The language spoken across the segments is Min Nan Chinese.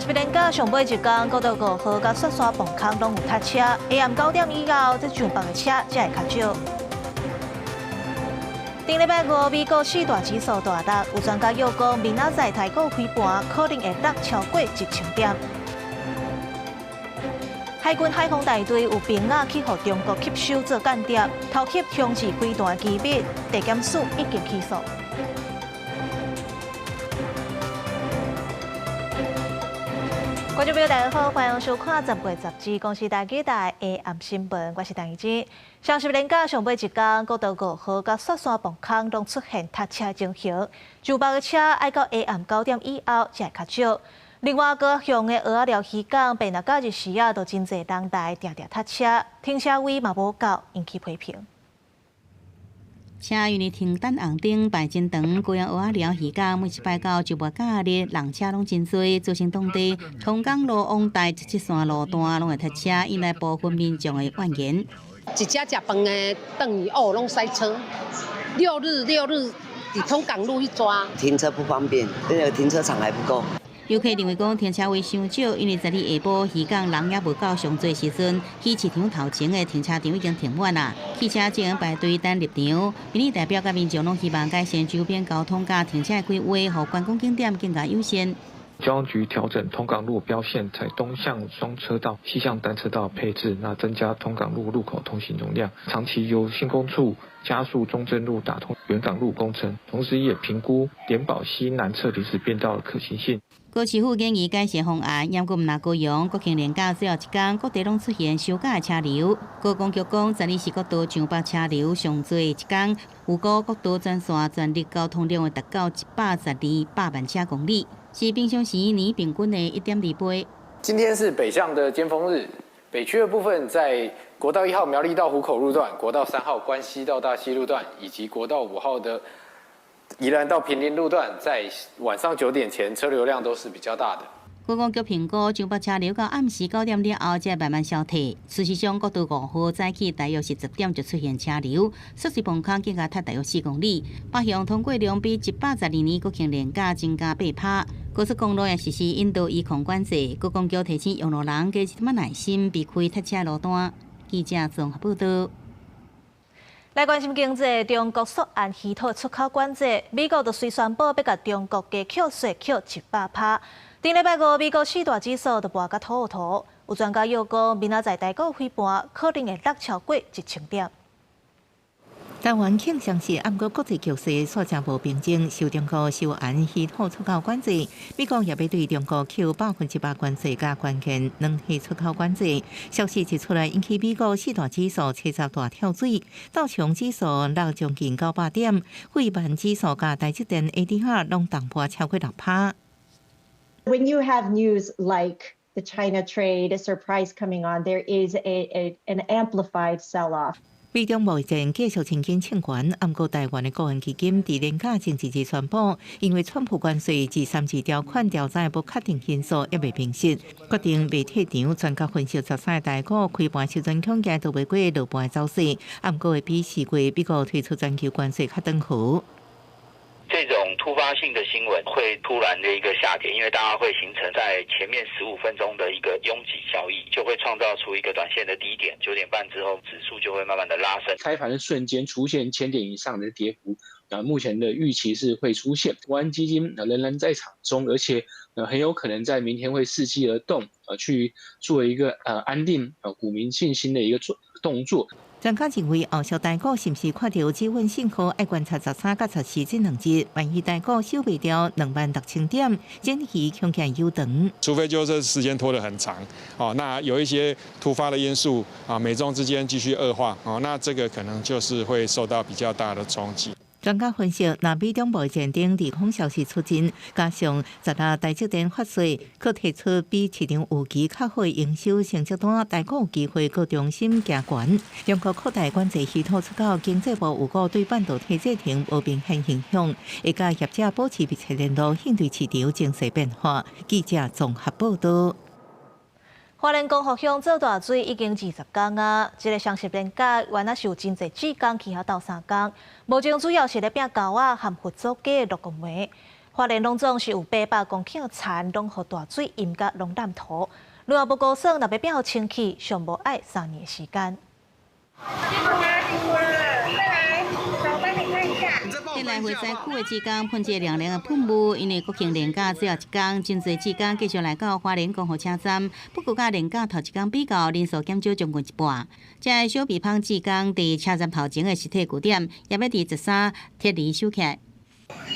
雙十連假上尾一工，國道五號佮雪山磅空攏有塞車。下暗9點以後，這上北的車才會較少。頂禮拜五，美國四大指數大落，有專家又講，明仔載台股開盤可能會落超過1000點。海軍海防大隊有兵仔去予中國吸收做間諜，偷翕空自飛彈機密，地檢署已經起訴。觀眾朋友，大家好，歡迎收看10月10日公視台語台的下暗新聞，我是陳怡之。雙十連假上尾一工，國道五號佮雪山磅空攏出現塞車情形，上北的車愛到下暗9點以後才會較少。另外，高雄的蚵仔寮漁港，平日假日時仔，都真濟人來定定塞車，停車位嘛無夠，引起批評。車因為停等紅燈排真長，高雄蚵仔寮漁港每一擺到週末假日，人車攏真濟，造成當地通港路往台十七線路段攏會塞車，引來部分民眾的怨言。一家食飯的轉去哦，攏塞車。六日佇通港路去抓。停車不方便，那個停車場還不夠。遊客認為講停車位傷少，因為十二下晡漁港人猶無夠上濟時陣，魚市場頭前的停車場已經停滿啦，汽車只能排隊等入場。民意代表佮民眾攏希望改善周邊交通佮停車規劃，予觀光景點更加優先。交通局調整通港路標線，採東向雙車道、西向單車道配置，那增加通港路路口通行容量。長期由興工處加速中正路打通元港路工程，同時也評估聯保西南側臨時變道的可行性。高市府建議改善方案，毋過毋但高雄國慶連假最後一工，各地攏出現收假的車流。高工局講，十二是國道上北車流上濟一工，預估國道全線全日交通量會達到112百萬車公里，是平常時年平均的1.2倍。今天是北向的尖峰日，北區的部分在國道1號苗栗到湖口路段、國道3號關西到大溪路段以及國道5號的宜蘭到坪林路段，在晚上9點前車流量都是比較大的。觀光局評估，上北車流到暗時9點了後才慢慢消退。事實上，國道五號早起大約是10點就出現車流，雪山磅空更加塞大約4公里。北向通過量比112年國慶連假增加8%。高速公路也實施引導移控管制，觀光局提醒用路人加一點耐心，避開塞車路段。記者綜合報道。來關心經濟，中國溯按稀土出口管制，美國就隨宣布欲共中國加扣稅扣100%。頂禮拜五，美國四大指數都跋甲塗塗，有專家又講，明仔載台股開盤可能會落超過1000點。台灣傾相是按過國際局勢煞誠無平靜，受中國收按稀土出口管制，美國也欲對中國扣100%關稅佮關鍵軟體出口管制。消息一出來，引起美國四大指數齊齊大跳水，道瓊指數落將近900點，費半指數佮台積電 ADR 攏重跌超過6%。 When you have news like the China trade surprise coming on, there is an amplified sell-off. 美中貿易戰繼續真緊衝懸，毋過台灣的國安基金佇連假前一日宣布，因為川普關稅第三次條款調查的不確定因素猶未明晰，決定袂退場。專家分析，13日台股開盤時陣恐驚都袂過落盤走勢，毋過會比4月美國推出全球關稅較轉好。這種突發性的新聞會突然的一個下跌，因為大家會形成在前面15分鐘的一個擁擠交易，就會創造出一個短線的低點。9點半之後，指數就會慢慢的拉升。開盤的瞬間出現1000點以上的跌幅，啊，目前的預期是會出現。國安基金仍然在場中，而且很有可能在明天會伺機而動，去做一個安定股民信心的一個做動作。專家認為，後續台股是毋是看著止穩信號，愛觀察13佮14這兩日，萬一台股守袂牢26,000點，前期恐驚有長。除非就是時間拖得很長，哦，那有一些突發的因素啊，美中之間繼續惡化，哦，那這個可能就是會受到比較大的衝擊。專家分析，若美中貿易戰爭利空消息出盡，加上十日台積電發稅，閣提出比市場預期較好營收成績單，台股有機會閣重新行懸。中國擴大管制稀土出口，經濟部預估對半導體製程無明顯影響，會佮業者保持密切聯絡，應對市場情勢變化。記者綜合報道。花蓮光復鄉做大水已經20工啊！這个雙十連假，原來是有真濟志工去遐鬥相共。目前主要是咧拚鉤仔和佛祖雞的鹿公梅。花蓮攏總是有800公頃田，攏予大水淹甲攏爛塗。如果無估算，若欲變清氣，上無愛3年時間。辛苦啦，辛苦啦，再來，我幫你看一下。來回災區的志工噴這涼涼的噴霧，因為國慶連假最後一工，真濟志工繼續來到花蓮光復車站。不過，佮連假頭一工比較，人數減少將近一半。這个小鼻芳志工佇車站頭前的實體據點，也欲佇13撤離收起來。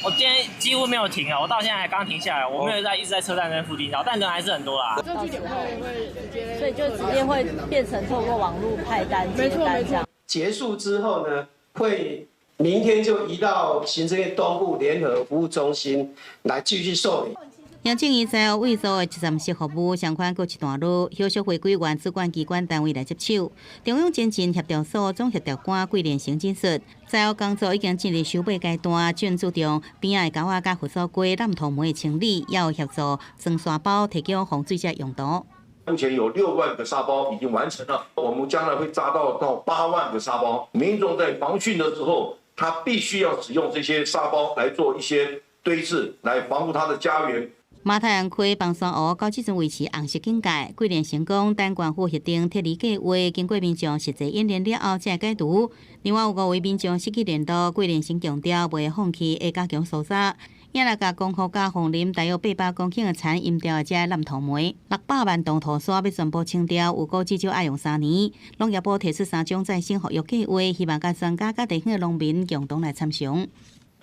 我今天幾乎沒有停啊，我到現在才剛停下來，我沒有在一直在車站那附近繞，但人還是很多啦。這據點會直接，所以就直接會變成透過網路派單接單這樣。結束之後呢，會明天就移到行政院東部聯合服務中心來繼續受理。行政院在委託的一站式服務相關閣一段落，後續會歸原主管機關單位來接手。中央前進協調所總協調官桂連成指出，災後工作已經進入收尾階段，正注重邊仔的溝仔佮佛祖溪濫塗糜的清理，也有協助裝沙包提供防水遮用途。目前有6萬個沙包已經完成了，我們將來會扎到8萬個沙包。民眾在防汛的時候，他必須要使用這些沙包來做一些堆置，來防護他的家園。馬太鞍溪枋山湖到這陣維持紅色警戒，桂連成講，等縣府核定撤離計劃，經過民眾實際演練了後，才會解除。另外有五位民眾失去聯絡，桂連成強調袂放棄，會加強搜查。也來共光復佮鳳林大約800公頃的田淹掉的這濫塗糜，600萬噸土沙欲全部清掉，預估至少愛用3年。農業部提出三種再生復育計劃，希望佮專家佮地方的農民共同來參詳。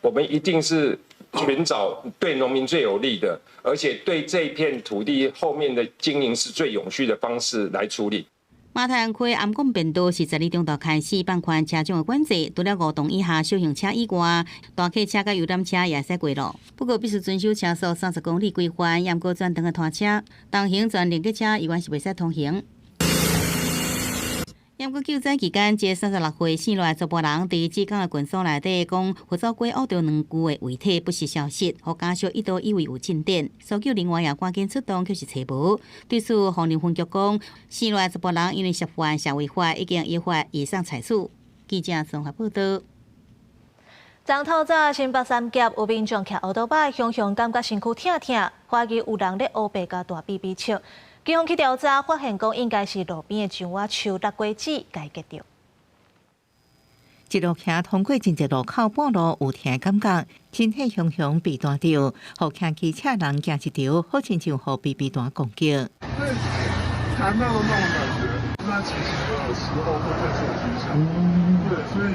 我們一定是尋找對農民最有利的，而且對這片土地後面的經營是最永續的方式來處理。馬太鞍溪頷頸便道是12中晝開始放寬車種的管制，除了5噸以下小型車以外，大客車佮遊覽車也會使過路。不過必須遵守車速30公里規範，嚴格轉長的拖車，重型全連結車依然是袂使通行。毋過救災期間，這36歲姓賴查埔人佇志工的群組內底講，佛祖溪挖著兩具的遺體不實消息，予家屬一度以為有進展，搜救人員也趕緊出動，卻是揣無。對此，鳳林分局講，姓賴查埔人因為涉犯社會法，已經依法移送裁處。記者綜合報道。昨透早新北三峽有民眾騎歐多擺，雄雄感覺身軀疼疼，懷疑有人咧烏白共大 BB 槍。警方去調查，發現講應該是路邊的樟仔樹落果子共伊擊著。一路騎通過真濟路口，半路有疼感覺，身體雄雄被彈著，予騎機車人驚一跳，好親像予 BB 彈攻擊。彈到的那種感覺，在騎行的時候會更受影響。對，所以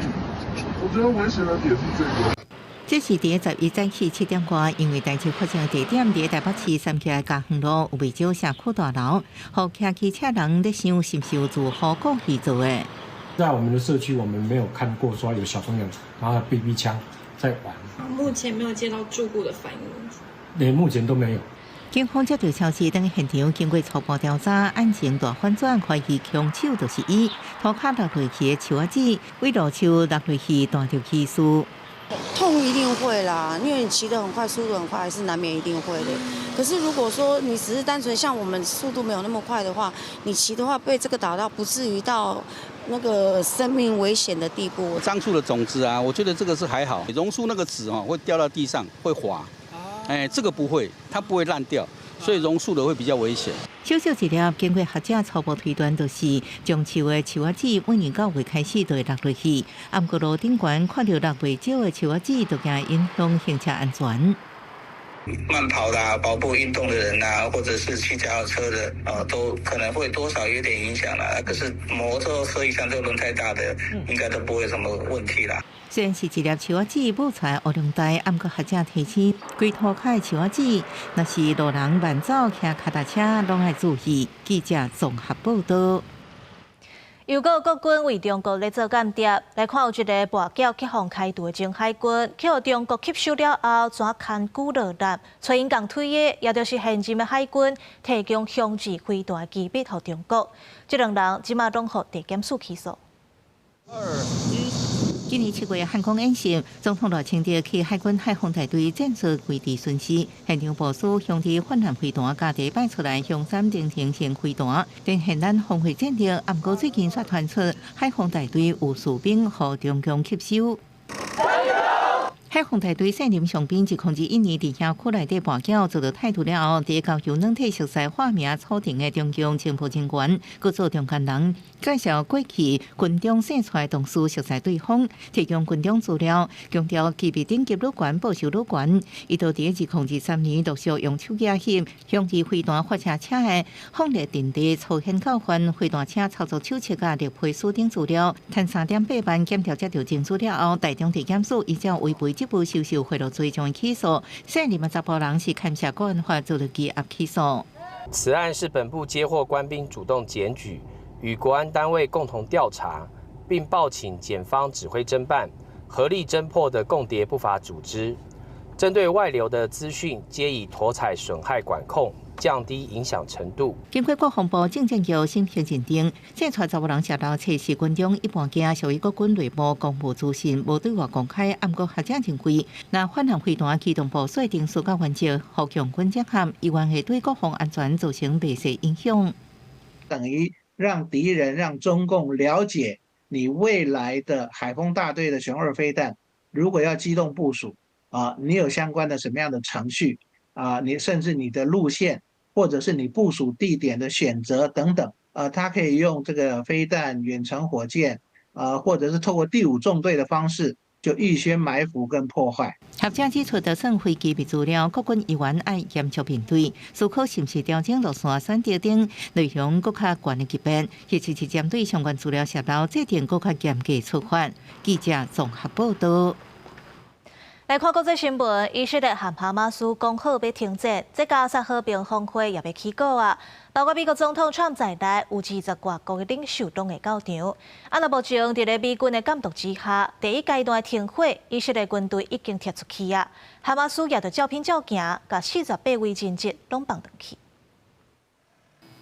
我覺得危險的點是這個。這是佇11早起7點外，因為代誌發生的地點佇台北市三峽嘉園路，有袂少社區大樓，予騎機車人咧想是毋是有住戶故意做的。在我們的社區，我們沒有看過說有小朋友拿著 BB 槍在玩。目前沒有接到住戶的反應。連目前都沒有。警方接到消息，等現場經過初步調查，案情大反轉，懷疑兇手就是伊，塗跤落落去的樹仔子，為路樹落落去彈著起事。痛一定會啦，因為你騎得很快，速度很快，還是難免一定會的。可是如果說你只是單純像我們速度沒有那麼快的話，你騎的話被這個打到，不至於到那個生命危險的地步。樟樹的種子啊，我覺得這個是還好，榕樹那個籽哦會掉到地上會滑，哎，這個不會，它不會爛掉，所以榕樹的會比較危險。小小一粒，經過學者初步推斷，就是樟樹的樹仔子，每年9月開始就會落落去。毋過路頂懸看著落袂少的樹仔子，就驚影響行車安全。慢跑啦、跑步運動的人啊，或者是騎腳踏車的，都可能會多少有點影響啦。可是摩托車以上這個輪胎大的，應該都不會有什麼問題啦。雖然是一粒樹仔子冒出來烏龍呆，毋過學者提醒，規塗跤的樹仔子，若是路人慢走、騎腳踏車，攏愛注意。記者綜合報道。又閣有國軍為中國咧做間諜，來看有一个跋筊去予開除的前海軍，去予中國吸收了後，怎牽久落力，揣𪜶仝推的，也就是現任的海軍提供雄治飛彈機密予中國。這兩人這馬攏予地檢署起訴。二一。今年7月漢光演習，總統賴清德去海軍海防大隊戰術基地巡視，現場部署雄治反艦飛彈，佮第一擺出來雄三中程型飛彈，展現咱防衛戰力。毋過最近煞傳出海防大隊有士兵予中共吸收。海防大隊現任上兵2021年佇遐區內底跋筊遭到態度了後，佇交由軟體熟似化名楚庭的中共情報人員，閣做中間人，介紹過去軍中生出來同事熟似對方，提供軍中資料，強調級別等級愈懸，報酬愈懸。伊就佇2023年陸續用手機翕雄二飛彈發射車的風力陣地粗顯教範、飛彈車操作手冊佮綠皮書等資料，趁3.8萬檢調接到證據了後，台中地檢署依照違背職務收受賄賂罪將伊起訴，現任的查埔人是牽涉國安法遭到羈押起訴。此案是本部接獲官兵主動檢舉，與國安單位共同調查，並報請檢方指揮偵辦，合力偵破的共諜不法組織。針對外流的資訊，皆以妥採損害管控，降低影響程度。經過國防部政戰局審核認定，這帶查某人洩漏測試軍中一般驚屬於國軍內部公務資訊，無對外公開。毋過學者認為，若反艦飛彈機動部署程序較原則，予共軍偵探，依然會對國防安全造成袂細影響。等於讓敵人、讓中共了解你未來的海鋒大隊的雄二飛彈，如果要機動部署啊，你有相關的什麼樣的程序啊？你甚至你的路線，或者是你部署地點的選擇等等，它可以用這個飛彈、遠程火箭，或者是透過第五縱隊的方式，就預先埋伏跟破壞。學者指出，就算非機密資料，國軍依然愛嚴肅面對，思考是毋是調整路線、選擇等內容，閣較懸的級別，或者是針對相關資料洩漏，制定閣較嚴格處罰。記者綜合報道。來看國際新聞，以色列和哈馬斯講好欲停戰，這加薩和平峰會也欲起鼓啊！包括美國總統川普在內，有20外國的領袖攏會到場。啊，那目前佇咧美軍的監督之下，第一階段的停火，以色列軍隊已經撤出去啊。哈馬斯也就照片照行，共48位人質攏放轉去。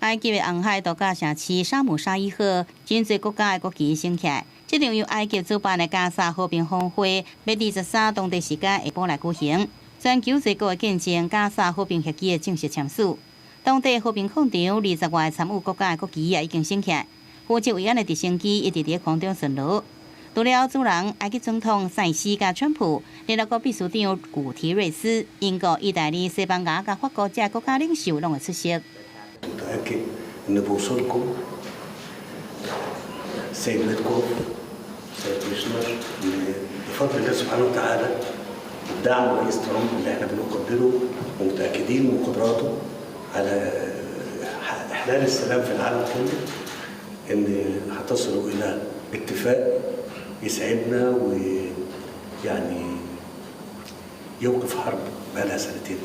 埃及的紅海度假城市沙姆沙伊赫，真濟國家的國旗升起來。這場由埃及主辦的加薩和平峰會，欲23當地時間下晡來舉行。全球濟國會見證加薩和平協議的正式簽署。當地和平廣場20外參與國家的國旗也已經升起來。負責維安的直升機一直佇空中巡邏。除了主人埃及總統塞西佮川普、聯合國秘書長古提瑞斯、英國、意大利、西班牙佮法國這國家領袖攏會出席。 متأكد إن بوصولكم سيد ويتكوف سيد كوشنر بفضل الله سبحانه وتعالى ودعم رئيس ترامب اللي احنا بنقدره ومتأكدين من قدراته على إحلال السلام في العالم كله إن هتصلوا إلى اتفاق يسعدنا ويعني يوقف حرب بقالها سنتين.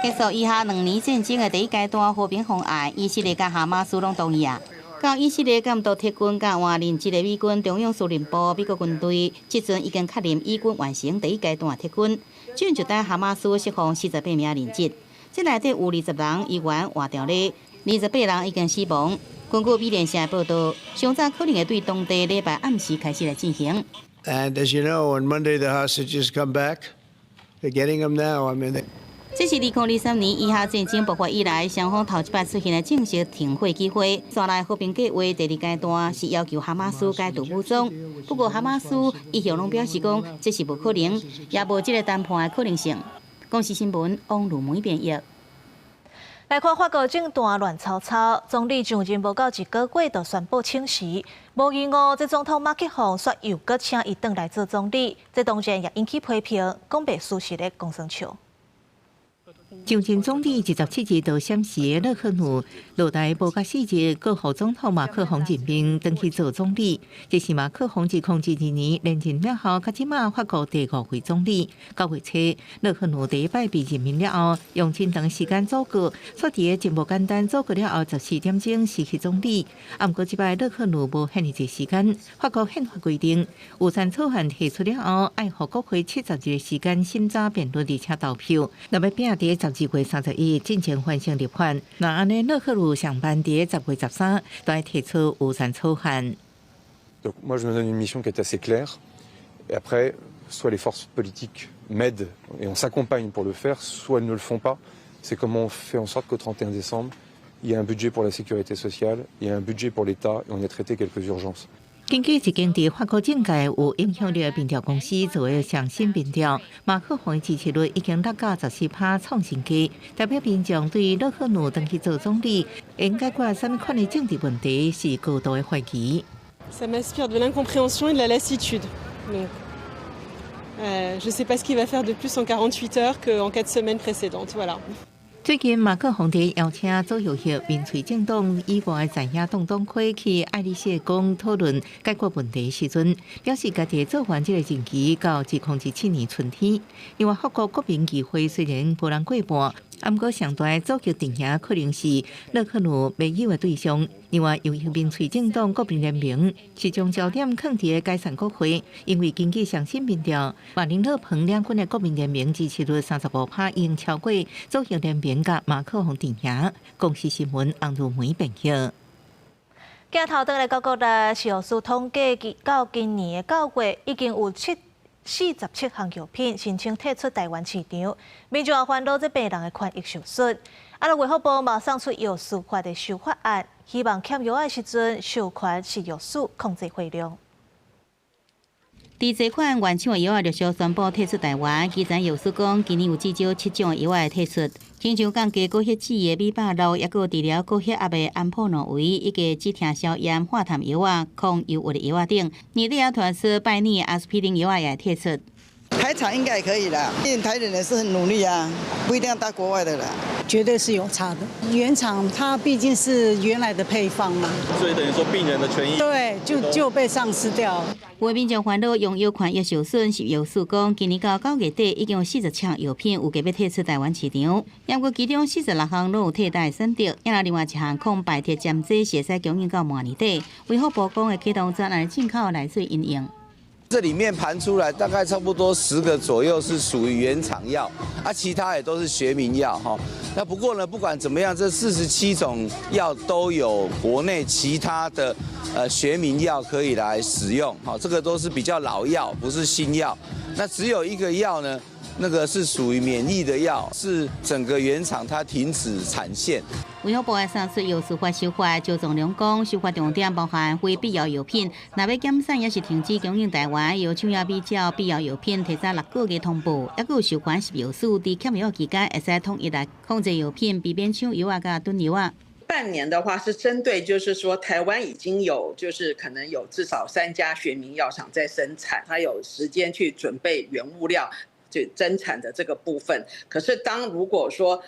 結束以哈2年戰爭的第一階段和平方案，以色列佮哈馬斯攏同意啊。到以色列監督撤軍佮換人質的美軍中央司令部，美國軍隊這陣已經確認以軍完成第一階段撤軍，轉就等哈馬斯釋放48名人質。這內底有20人依然活著咧，28人已經死亡。根據美聯社報道，上早可能會對當地禮拜暗時開始來進行。 And as you know, on Monday the hostages come back. They're getting them now. I mean. 這是2023年以哈戰爭爆發以來，雙方頭一擺出現的正式停火機會。紲來和平計畫第二階段是要求哈馬斯解除武裝，不過哈馬斯一向攏表示講這是無可能，也無這个談判的可能性。公視新聞王如梅編譯。來看法國政壇亂糟糟，總理上任無夠一個月就宣布請辭，無意外，這總統馬克宏煞又閣請伊轉來做總理，這當然也引起批評，講袂事實的公算笑。上任總理27日到閃辭的勒克努落台無夠4日，閣予總統馬克宏任命轉去做總理。這是馬克宏自2002年連任了後，到這馬法國第五位總理。9月初，勒克努第一擺被任命了後，用真長時間組閣，煞佇個真無簡單組閣了後14點鐘辭去總理。啊，毋過這擺勒克努無遐爾濟時間。法國憲法規定，預算草案提出了後，愛予國會70日時間審查辯論，而且投票。若欲拼佇12月31日進前完成立法，若按呢勒克努上慢佇10月13，就愛提出預算草案。 Donc moi je me donne une mission qui est assez claire. Et après, soit les forces politiques m'aident et on s'accompagne pour le faire, soit elles ne le font pas. C'est comment on fait en sorte qu'au 31 décembre, il y ait un budget pour la sécurité sociale, il y ait un budget pour l'État et on ait traité quelques urgences. 根據一間佇法國政界有影響力的民調公司做的上新民調，馬克宏的支持率已經落到14%，創新低。代表民眾對勒克努轉去做總理，會解決啥物款的政治問題是高度的懷疑。 Ça m'inspire de l'incompréhension et de la lassitude. Donc, je sais pas ce qu'il va faire de plus en 48 heures qu'en 4 semaines précédentes. Voilà. 最近，馬克宏佇邀請左右翼民粹政黨以外的在野黨黨魁去愛麗舍宮討論解決問題時陣，表示家己做完這个任期到2017年春天。另外，法國國民議會雖然無人過半，毋過上大的左翼陣營可能是勒克努盟友的對象。另外，右翼民粹政黨國民聯盟是將焦點放佇解散國會，因為根據上新民調，馬林勒龐兩軍的國民聯盟支持率35%，已經超過左翼聯盟佮馬克宏陣營。公視新聞洪如梅編譯。鏡頭轉來到國內，食藥署統計，到今年的9月，已經有47項藥品申請退出台灣市場，民眾也煩惱這病人的權益受損。啊，衛福部嘛送出藥事法的修法案，希望欠藥的時陣授權食藥署控制貨量。佇這款原廠的藥仔陸續宣布退出台灣，基層藥師講，今年有至少七種藥仔會退出，親像降低高血脂的米百樂，抑閣治療高血壓的安普諾維，以及止疼消炎化痰藥仔、抗憂鬱的藥仔等。年底也傳出拜耳阿司匹林藥仔也會退出。台廠應該也可以啦，因為台人也是很努力啊，不一定要到國外的啦。絕對是有差的，原廠它畢竟是原來的配方嘛，所以等於說病人的權益對，就被喪失掉。有民眾煩惱用藥權益受損，食藥署講，今年到9月底已經有47項藥品有計欲退出台灣市場，毋過其中46項攏有替代選擇，抑另外一項抗敗鐵針劑是會使供應到明年底。衛福部講會啟動專案進口來做因應。這裡面盤出來大概差不多10個左右是屬於原廠藥，啊，其他也都是學名藥哈。那不過呢，不管怎麼樣，這47種藥都有國內其他的學名藥可以來使用，哈，這個都是比較老藥，不是新藥。那只有一個藥呢，那個是屬於免疫的藥，是整個原廠它停止產線。衛福部的送出藥事法修法，趙宗龍講，修法重點包含非必要藥品，若欲減產抑是停止供應台灣，藥廠要比照必要藥品提早6個月通報，抑閣有授權食藥署佇欠藥期間會使統一來控制藥品，避免搶藥仔佮囤藥仔。半年的話是針對，就是說台灣已經有，就是可能有至少三家學名藥廠在生產，它有時間去準備原物料。就增產的這個部分，可是當如果說，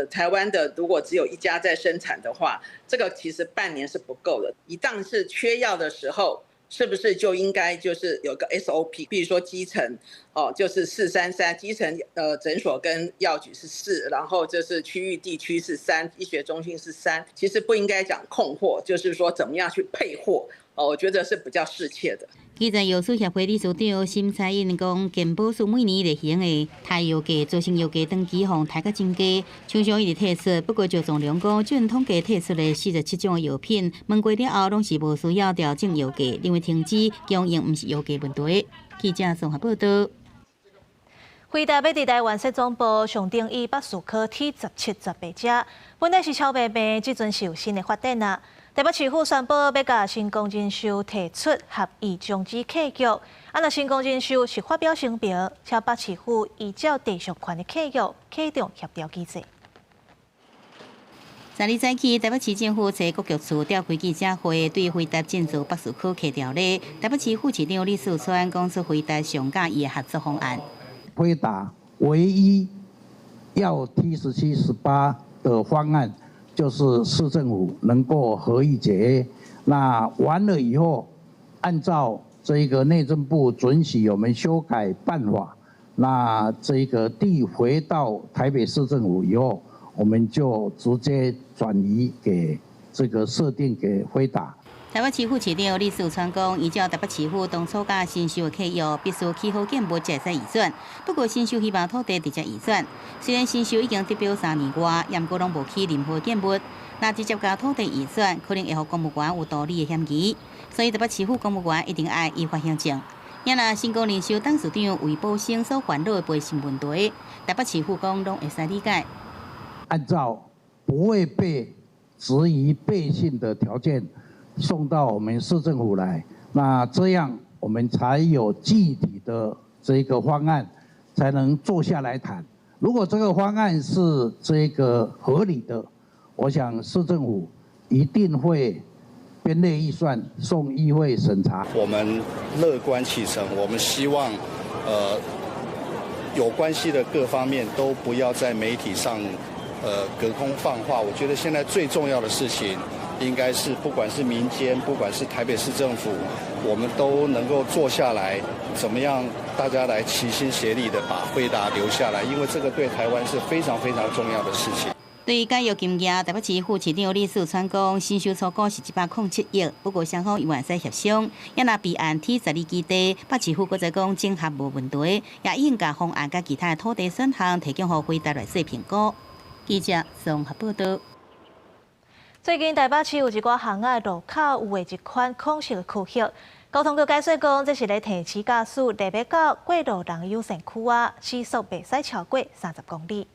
台灣的如果只有一家在生產的話，這個其實半年是不夠的。一旦是缺藥的時候，是不是就應該就是有個 SOP？比如說基層，哦，就是433，基層診所跟藥局是四，然後就是區域地區是三，醫學中心是三。其實不應該講控貨，就是說怎麼樣去配貨，哦，我覺得是比較適切的。基層藥師協會理事長沈彩英講，健保署每年例行的抬藥價，造成藥價長期予抬甲真低，常常一直退出。不過趙宗龍講，這統計退出的47種藥品，問過了後，攏是無需要調整藥價，認為停止供應毋是藥價問題。記者綜合報道。輝達欲佇台灣設總部，上頂以北士科 T17 18隻，本來是超袂病，這陣是有新的發展啊！台北市府宣布欲共成功人壽提出合意終止契約，啊，若成功人壽是發表聲明，請北市府依照地上權的契約啟動協調機制。昨日早起，台北市政府揣國局處召開記者會，對輝達進駐北士科客條咧。台北市副市長李四川講出輝達上佮意的合作方案。輝達唯一要 T 17 18的方案，就是市政府能夠合意解約，那完了以後，按照這個內政部准許我們修改辦法，那這個地回到台北市政府以後，我們就直接轉移給這個設定給輝達。台北市副市長李四川講，依照台北市府當初佮新壽的契約，必須起好建物才會使移轉。不過新壽希望土地直接移轉，雖然新壽已經得標3年外，毋過攏無起任何建物。若直接共土地移轉，可能會予公務員有圖利的嫌疑。所以台北市府公務員一定愛依法行政。也若成功人壽董事長魏寶生所煩惱的賠償問題，台北市府講攏會使理解。按照不會被質疑背信的條件，送到我們市政府來，那這樣我們才有具體的這個方案，才能坐下來談。如果這個方案是這個合理的，我想市政府一定會編列預算送議會審查。我們樂觀其成，我們希望，有關係的各方面都不要在媒體上，隔空放話。我覺得現在最重要的事情，應該是不管是民間，不管是台北市政府，我們都能夠坐下來，怎麼樣大家來齊心協力的把輝達留下來，因為這個對台灣是非常非常重要的事情。對解約金額，台北市副市長李四川講，新收初估是107億，不過雙方猶會使協商。也若備案 T12基地，北市府閣再講整合無問題，也已經共方案佮其他的土地選項提供予輝達來做評估。記者綜合報道。最近台北市有一寡巷仔路口有畫一款空色區域，交通局解釋講，這是咧提醒駕駛特別到過路人優先區仔，時速袂使超過30公里。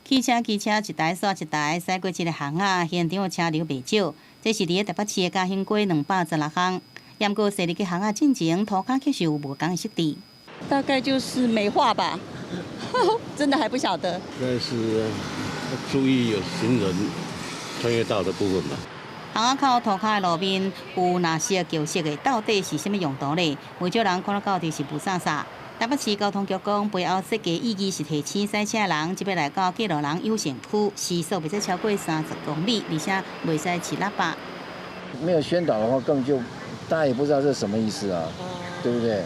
汽車、機車一台煞一台，駛過這个巷仔，現場車流袂少。這是佇咧台北市的嘉興街216巷，毋過設立個巷仔進前，塗跤確實有無仝的設置。大概就是美化吧，真的還不曉得。應該是注意有行人穿越道的部分吧。巷仔口塗跤的路面有藍色、舊色的，到底是啥物用途呢？袂少人看了到底是霧煞煞。台北市交通局講，背後設計意義是提醒駛車人，這擺來到過路人優先區，時速袂使超過30公里，而且袂使飼喇叭。沒有宣導的話，根本就大家也不知道這是什麼意思啊，對不對？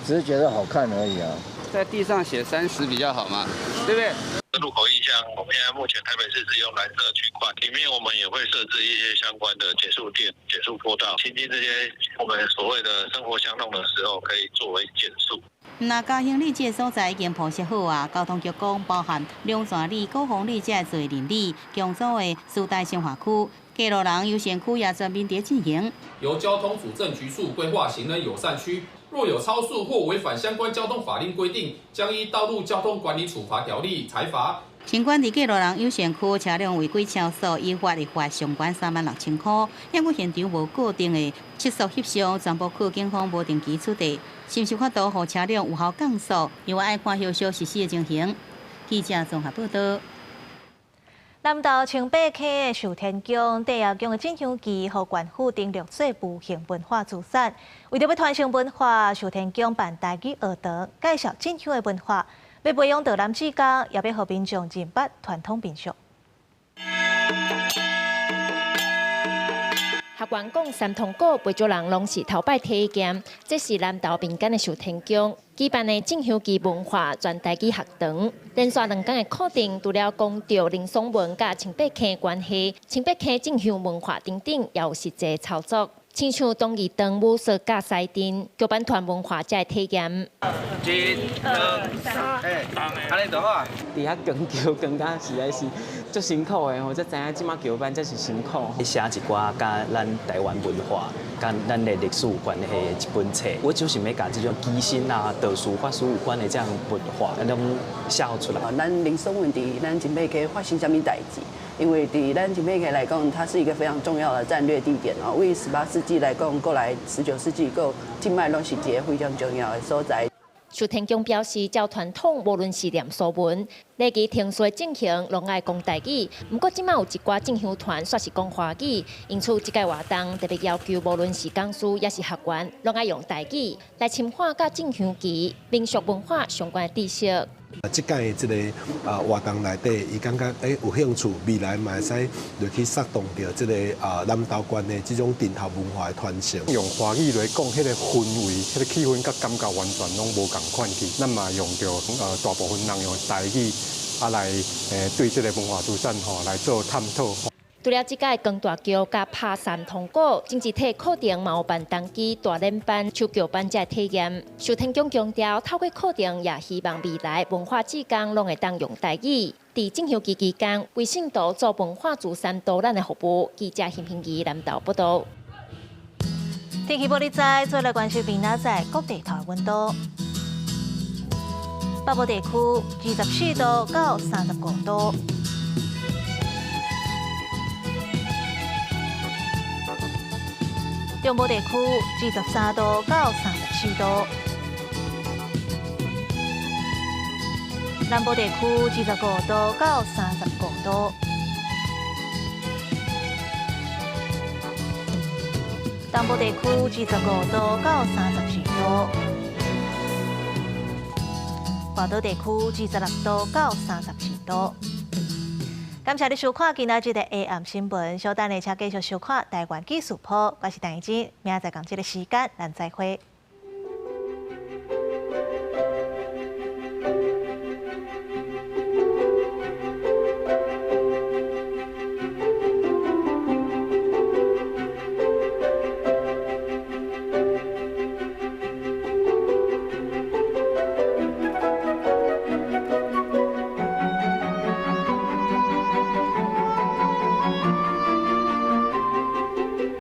只是覺得好看而已啊。在地上寫30比較好嘛，對不對？路口意向，我們現在目前台北市是用藍色區塊，裡面我們也會設置一些相關的減速墊、減速坡道，行經這些我們所謂的生活巷弄的時候，可以作為減速。那嘉興里這个所在已經鋪設好啊，交通局講包含龍泉里、高雄里這個鄰里、強組的師大新華區、過路人優先區也全面佇進行。由交通主政局處規劃行人友善區，若有超速或違反相關交通法令規定，將依道路交通管理處罰條例裁罰。儘管佇過路人優先區車輛違規超速，依法會罰上懸36,000塊，毋過現場無固定的測速翕相，全部靠警方無定期取締，是毋是法度予車輛有效降速？猶愛看後續實施的情形。記者綜合報道。南投清白溪的壽天宮、帝堯宮的進香旗，予縣府登錄做無形文化資產。為著欲傳承文化，壽天宮辦台語學堂，介紹進香的文化，欲培養導覽志工，也欲予民眾認捌傳統民俗。學員講三通鼓，袂少人攏是頭擺體驗。這是南投民間的壽天宮舉辦的進香旗文化全台語學堂，連續兩工的課程，除了講著林爽文佮清白溪關係、清白溪進香文化等等，也有實際操作，親像東義堂武術佮司陣、腳板團文化才會體驗。一、二、三，按呢就好啊。佇遐扛轎扛甲實在是足辛苦的吼，才知影這馬轎班才是辛苦。寫一寡佮咱台灣文化、佮咱的歷史有關係的一本冊，我就是欲共這種乩身啊、道士、法師有關的這樣文化，攏寫出來。咱林爽文佇咱清白溪發生啥物代誌？因為佇咱清白溪來講，它是一個非常重要的戰略地點哦。為18世紀來講，過來19世紀，閣這擺攏是一個非常重要的所在。壽天宮表示，照傳統，無論是念書文、禮儀程序進行，攏愛講台語。毋過，這馬有一寡進香團煞是講華語，因此這屆活動特別要求，無論是講師抑是學員，攏愛用台語來深化佮進香旗民俗文化相關的知識。這屆這个活動內底，伊感覺有興趣，未來嘛會使落去煽動著這个南投縣的這種陣頭文化的傳承。用華語來講，彼个氛圍、彼个氣氛佮感覺完全攏無仝款去。咱嘛用著大部分人用台語來對這个文化資產吼來做探討。除了這屆扛大轎佮拍三通鼓，政治體課程嘛有辦童乩、大練班、手轎班這體驗。壽天宮強調，透過課程也希望未來文化志工攏會當用台語。佇進香旗期間，為信徒做文化資產導覽的服務。記者邢平儀南投報導。天氣報你知，做來關心明仔載各地頭溫度。北部地區24度到35度。中部地區23度到34度，南部地區25度到35度，東部地區25度到34度，外島地區26度到34度。感謝你收看今仔日的 AM 新聞，稍等下請繼續收看台灣記事報。我是陳怡靜，明仔載仝這个時間，咱再會。